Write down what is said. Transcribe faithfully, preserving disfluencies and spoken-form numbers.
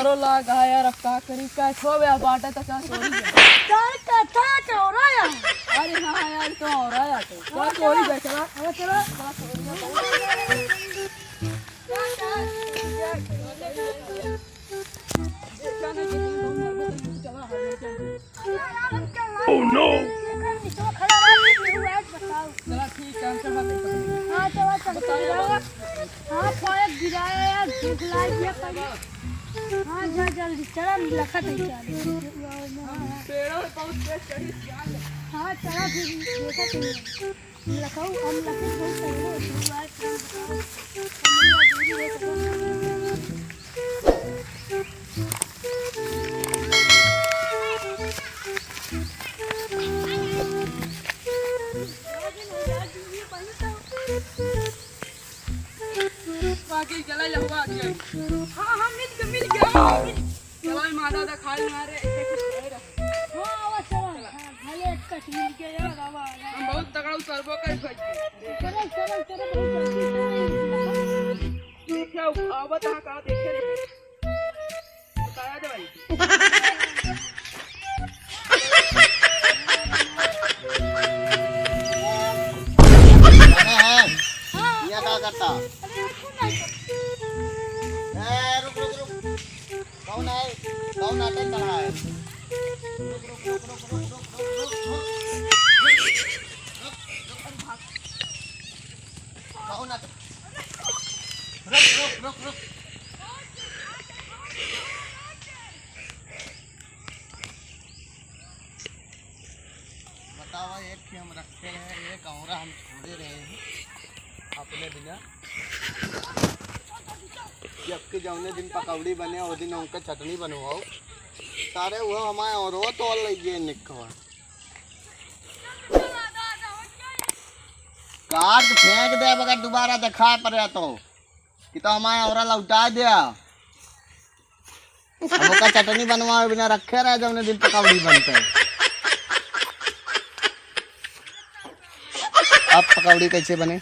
तो लाग है यार, अब का करी, का छो बे बाटा तो का चोरी है। यार, कथा चोरा है। अरे हाँ यार, तो हो रहा है तो। का चोरी बे, चला। हाँ, चला। देखा ना कि तुम लोग चला, हाँ, चला। Oh no! चला, ठीक है, हम चढ़ा देते हैं। हाँ, चला, चल, बताओ। गिराया। हाँ, पाया गिराया यार, भूख लाग गया पड़ी। हाँ, जा जल्दी, चला, लखत है क्या? पेड़ों पे बहुत तेज चढ़ी, जान ले। हाँ, चला फिर, देखा तुमने। लखऊ, हम लखत बहुत पहले भूख लाग, चला, बताओ। हम लोग दूरी है, तो बाकी चला जाओ, आ गया। हाँ, हाँ, मिल गया, मिल गया। चला, माता दा खाल मारे, ऐसे कुछ नहीं रहा। हाँ, आवा, चला। हाँ, भले एक कट मिल गया यार, आवा, आवा। हम बहुत तगड़ा उतरबो कर भाई। चलो, चलो, चलो, बहुत जल्दी चलो। देखिए, आवत है, कहाँ देखे रे? बताया दे भाई। अरे हाँ, ये क्या करता? ए, रुक, रुक, रुक। कौन है? कौन नाटक कर रहा है? रुक, रुक, रुक। कौन नाटक? रुक, रुक, रुक, रुक। बतावा, एक ही हम रखे रहे, एक औरा हम छोड़े रहे हैं अपने बिना। जबकि जौने दिन पकौड़ी बने, वो दिन उनका चटनी बनवाओ। सारे वो हमारे औरो तोड़ ले गए निकवा। काट फेंक दे, अगर दोबारा दिखाए पड़े तो, कि तो हमारे औरा लौटा दे। अब ओका चटनी बनवावे बिना रखे रहे, जौने दिन पकौड़ी बनते। अब पकौड़ी कैसे बने?